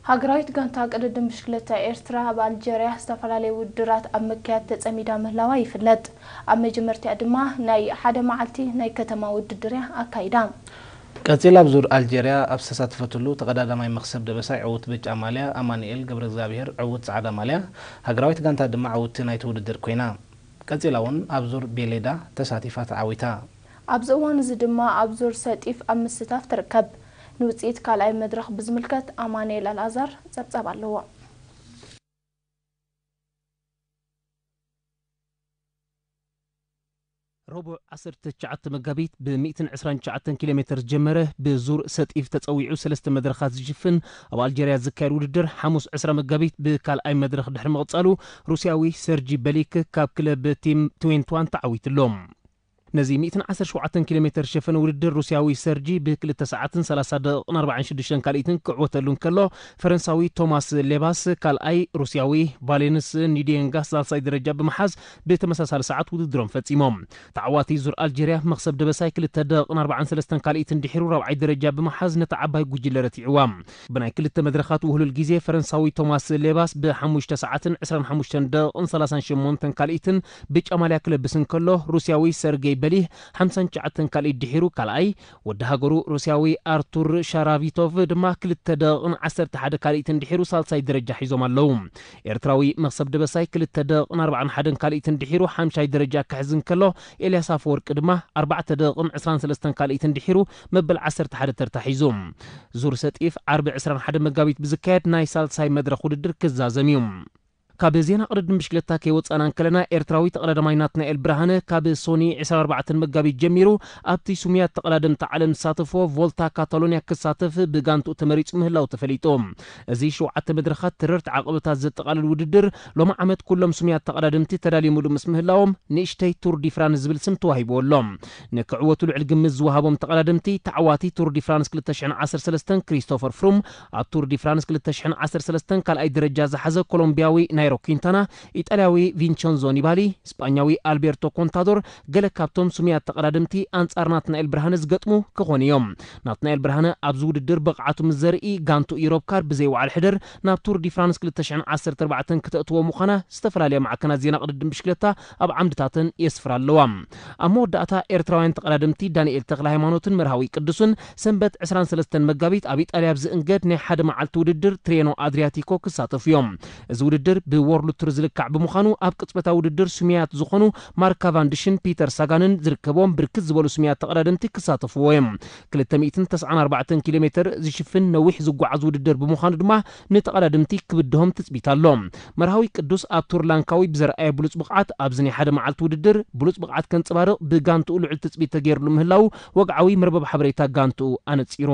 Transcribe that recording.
ሃገራዊት ጋንታ ቅድድም ብሽክለታ ኤርትራ ኣብ ኣልጀርያ ዝተፈላለዩ ውድድራት ኣብ ምክያድ ተጸሚዳ ምህላዋ ይፍለጥ። ኣብ መጀመርትያ ድማ ናይ ሓደ መዓልቲ ናይ ከተማ ውድድር እያ ኣካይዳ። ቀጺላ ኣብ ዙር ኣልጀርያ ኣብ ዝተሳተፈትሉ ተቐዳዳማይ መኽሰብ ደበሳይ ዕዉት ብጫ ማልያ ኣማኑኤል ገብረእግዚኣብሄር ዕዉት ጻዕዳ ማልያ፣ ሃገራዊት ጋንታ ድማ ዕውትቲ ናይቲ ውድድር ኮይና። ቀጺላ እውን ኣብ ዙር ቤሌዳ ተሳቲፋ ተዓዊታ። ኣብዚ እዋን እዚ ድማ ኣብ ዙር ሰጢፍ ኣብ ምስታፍ ትርከብ። ንውጽኢት ካልኣይ መድረኽ ብዝምልከት ኣማኑኤል ኣልኣዛር ጸብጻብ ኣለዎ። ረቡዕ ዓሰርተ ትሽዓተ መጋቢት ብ129 ኪሎ ሜተር ዝጀመረ ብዙር ሰጢፍ ተጸዊዑ ሰለስተ መድረኻት ዝሽፍን ኣብ ኣልጀርያ ዝካየድ ውድድር ሓሙስ ዕስራ መጋቢት ብካልኣይ መድረኽ ድሕሪ ምቕጻሉ ሩስያዊ ሰርጂ በሊክ ካብ ክለብ ቲም ትዌንቲ ዋን ተዓዊትሎም። ነዚ ሚእትን ዓሰርተ ሸውዓተን ኪሎ ሜተር ዝሸፈነ ውድድር ሩስያዊ ሰርጂ ብክልተ ሰዓትን ሰላሳ ደቂቕን ኣርባዓን ሽዱሽተን ካልኢትን ክዕወተሉ እንከሎ፣ ፈረንሳዊ ቶማስ ሌባስ ካልኣይ፣ ሩስያዊ ቫሌንስ ኒዲየንጋ ሳልሳይ ደረጃ ብምሓዝ ብተመሳሳሊ ሰዓት ውድድሮም ፈጺሞም። ተዓዋቲ ዙር ኣልጀርያ መኽሰብ ደበሳይ ክልተ ደቂቕን ኣርባዓን ሰለስተን ካልኢትን ድሒሩ ራብዓይ ደረጃ ብምሓዝ ነታ ዓባይ ጉጅለ ረቲዕዋ። ብናይ ክልተ መድረኻት ውህሉል ግዜ ፈረንሳዊ ቶማስ ሌባስ ብሓሙሽተ ሰዓትን ዕስራን ሓሙሽተን ደቂቕን ሰላሳን ሸሞንተን ካልኢትን ብጫ ማልያ ክለብስ እንከሎ፣ ሩስያዊ ሰርጌይ በሊህ ሓምሳን ትሽዓተን ካልኢት ድሒሩ ካልኣይ፣ ወዲ ሃገሩ ሩስያዊ ኣርቱር ሻራቪቶቭ ድማ ክልተ ደቂቕን ዓሰርተ ሓደ ካልኢትን ድሒሩ ሳልሳይ ደረጃ ሒዞም ኣለዉ። ኤርትራዊ መኽሰብ ደበሳይ ክልተ ደቂቕን ኣርባዓን ሓደን ካልኢትን ድሒሩ ሓምሻይ ደረጃ ክሕዝ እንከሎ፣ ኤልያስ ኣፈወርቂ ድማ ኣርባዕተ ደቂቕን ዕስራን ሰለስተን ካልኢትን ድሒሩ መበል ዓሰርተ ሓደ ተርታ ሒዙ። ዙር ሰጢፍ ዓርቢ ዕስራን ሓደን መጋቢት ብዝካየድ ናይ ሳልሳይ መድረኽ ውድድር ክዛዘም እዩ። ካብ ዜና ቅድድም ብሽክለታ ከይወጻና እንከለና፣ ኤርትራዊ ተቐዳዳማይ ናትናኤል ብርሃነ ካብ ሶኒ ዕስራን ኣርባዕተን መጋቢት ጀሚሩ ኣብቲ ስሙያት ተቐዳደምቲ ዓለም ዝሳተፍዎ ቮልታ ካታሎንያ ክሳተፍ ብጋንትኡ ተመሪጹ ምህላው ተፈሊጡ። እዚ ሸውዓተ መድረኻት ተረርቲ ዓቐበታት ዘጠቓልል ውድድር ሎሚ ዓመት ኩሎም ስሙያት ተቐዳደምቲ ተዳልዮምሉ ምስ ምህላዎም ንእሽተይ ቱር ዲ ፍራንስ ዝብል ስም ተዋሂብዎ ኣሎ። ንክዕወቱ ልዑል ግምት ዝወሃቦም ተቐዳደምቲ ተዓዋቲ ቱር ዲ ፍራንስ ክልተ ሽሕን ዓሰርተ ሰለስተን ክሪስቶፈር ፍሩም፣ ኣብ ቱር ዲ ፍራንስ ክልተ ሽሕን ዓሰርተ ሰለስተን ካልኣይ ደረጃ ዝሓዘ ኮሎምቢያዊ ናይሮ ኪንታና፣ ኢጣልያዊ ቪንቸንዞ ኒባሊ፣ ስጳኛዊ ኣልቤርቶ ኮንታዶር ገለ ካብቶም ስሙያት ተቐዳደምቲ ኣንጻር ናትናኤል ብርሃነ ዝገጥሙ ክኾኑ እዮም። ናትናኤል ብርሃነ ኣብዚ ውድድር ብቕዓቱ ምስ ዘርኢ ጋንቱ ኢሮብ ካር ብዘይወዓል ሕደር ናብ ቱር ዲ ፍራንስ ክልተ ሽሕን ዓሰርተ ኣርባዕተን ክተእትዎ ምዃና ዝተፈላለያ ማዕከናት ዜና ቅድድም ብሽክለታ ኣብ ዓምድታተን የስፍራ ኣለዋ። ኣብ መወዳእታ ኤርትራውያን ተቐዳደምቲ ዳንኤል ተኽለ ሃይማኖትን መርሃዊ ቅዱስን ሰንበት ዕስራን ሰለስተን መጋቢት ኣብ ኢጣልያ ኣብ ዝእንገድ ናይ ሓደ መዓልቲ ውድድር ትሬኖ ኣድሪያቲኮ ክሳተፉ እዮም። እዚ ውድድር ብወርልድ ቱር ዝልካዕ ብምዃኑ ኣብ ቅጽበታዊ ውድድር ስሙያት ዝኾኑ ማርካ ቫንድሽን ፒተር ሳጋንን ዝርከብዎም ብርክት ዝበሉ ስሙያት ተቐዳደምቲ ክሳተፍዎ እዮም። ክልተ ሚእትን ተስዓን ኣርባዕተን ኪሎ ሜተር ዝሽፍን ነዊሕ ዝጓዓዝ ውድድር ብምዃኑ ድማ ንተቐዳደምቲ ክብድሆም ትጽቢት ኣሎ። መርሃዊ ቅዱስ ኣብ ቱር ላንካዊ ብዘርኣየ ብሉጽ ብቕዓት ኣብዚ ናይ ሓደ መዓልቲ ውድድር ብሉጽ ብቕዓት ከንጸባርቕ ብጋንትኡ ልዑል ትጽቢት ተገይርሉ ምህላው ወግዓዊ መርበብ ሓበሬታ ጋንትኡ ኣነጺሩ።